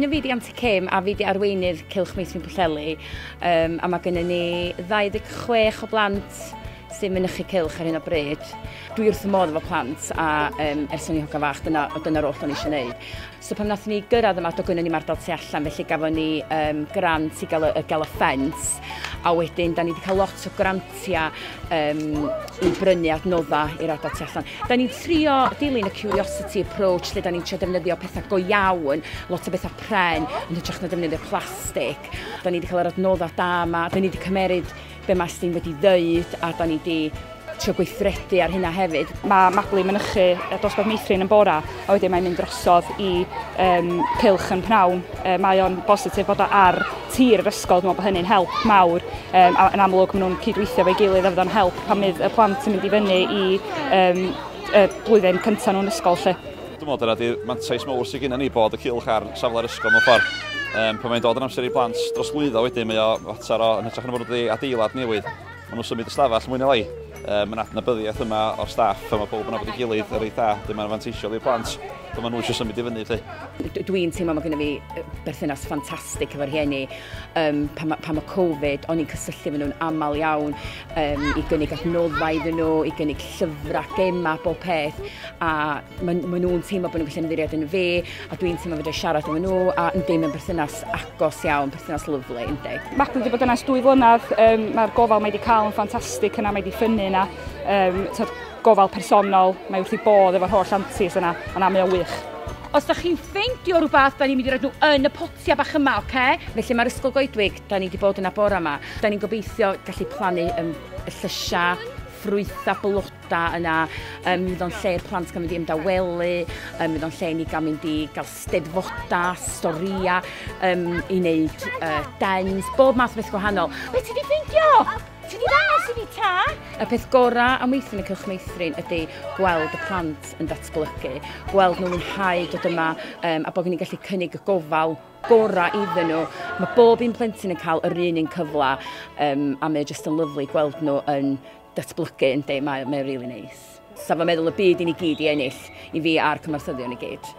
Enw fi di Anti Kim a fi di arweinydd Cylch Meithrin Pwllheli, a mae gennym ni 26 o blant sy'n mynychu cylch ar hyn o bryd. Dwi wrth y modd efo plant a ers o'n i hogan fach dyna'r oll o'n i eisiau gwneud. So pan nath ni gyrraedd yma, do gynnon ni'm ardal tu allan, felly gafon ni grant i gael y ffens, a wedyn da ni wedi cael lot o grantiau i brynu adnoddau i'r ardal tu allan. Da ni'n trio dilyn y curiosity approach, lle da ni'n trio defnyddio pethau go iawn, lot o bethau pren, yn hytrach na defnyddio plastig. Da ni wedi cael yr adnoddau da yma, da ni wedi cymeryd be mae Estyn wedi ddeud, a da ni wedi trio gweithredu ar hynna hefyd. Mae Mabli mynychu dosbarth meithrin yn bora, a wedyn mae'n mynd drosodd i cylch yn pnawn. Mae o'n bositif bod o ar tir yr ysgol, dwi'n meddwl bod hynny'n help mawr. A yn amlwg maen nhw'n cydweithio efo'i gilydd a fydd o'n help pan fydd y plant yn mynd i fyny i blwyddyn cyntaf nhw'n ysgol. Lle. Dwi'n meddwl dyna di'r mantais mawr sydd gennym ni bod y cylch ar safle'r ysgol mewn ffordd. Pan mae'n dod yn amser i blant drosglwyddo wedyn, mae o fater o yn hytrach na bod wedi adeilad newydd. Maen nhw'n symud y stafell mwy neu lai. Mae'n adnabyddiaeth yma o'r staff, a mae pob yn nabod ei gilydd yn reit dda. Dyma mae'n fanteisiol i'r plant, dyma nhw eisiau symud i fyny. Dwi'n teimlo mae gennym fi berthynas ffantastig efo'r rhieni. Pan mae Covid, o'n i'n cysylltu efo nhw'n aml iawn i gynnig adnoddau iddyn nhw, i gynnig llyfrau, gemau, bob peth. A maen nhw'n teimlo bod nhw'n gallu ymddiried yn fi, a dwi'n teimlo fedra i siarad efo nhw, a yndi, mae'n berthynas agos iawn, berthynas lyfli, yndi. Mabli wedi bod yna ers 2 flynedd, mae'r gofal mae wedi cael yn ffantastig yna, mae wedi ffynnu yna. Gofal personol, mae wrth ei bodd efo'r holl aunties yna, ond mae o'n wych. Os da chi'n ffeindio rhywbeth, da ni'n mynd i roid nhw yn y potia bach yma, oce? Felly mae'r ysgol goedwig, da ni wedi bod yna bora yma. Da ni'n gobeithio gallu plannu y llysiau, ffrwythau, blodau yna. Fydd o'n lle i'r plant gael mynd i ymdawelu, fydd o'n lle i ni gael mynd i gael steddfodau, storïau, i wneud dens, bob math o beth gwahanol. Be ti wedi ffeindio? Ti wedi ddangos i fi ta? Y peth gorau am weithio yn y Cylch Meithrin ydy gweld y plant yn datblygu, gweld nhw'n mwynhau dod yma, a bod ni'n gallu cynnig y gofal gorau iddyn nhw. Mae bob un plentyn yn cael yr un cyfle, a mae jyst yn lyfli gweld nhw yn datblygu, yndi, mae'n really nice. Sa fo'n meddwl y byd i ni gyd i ennill, i fi a'r cymorthyddion i gyd.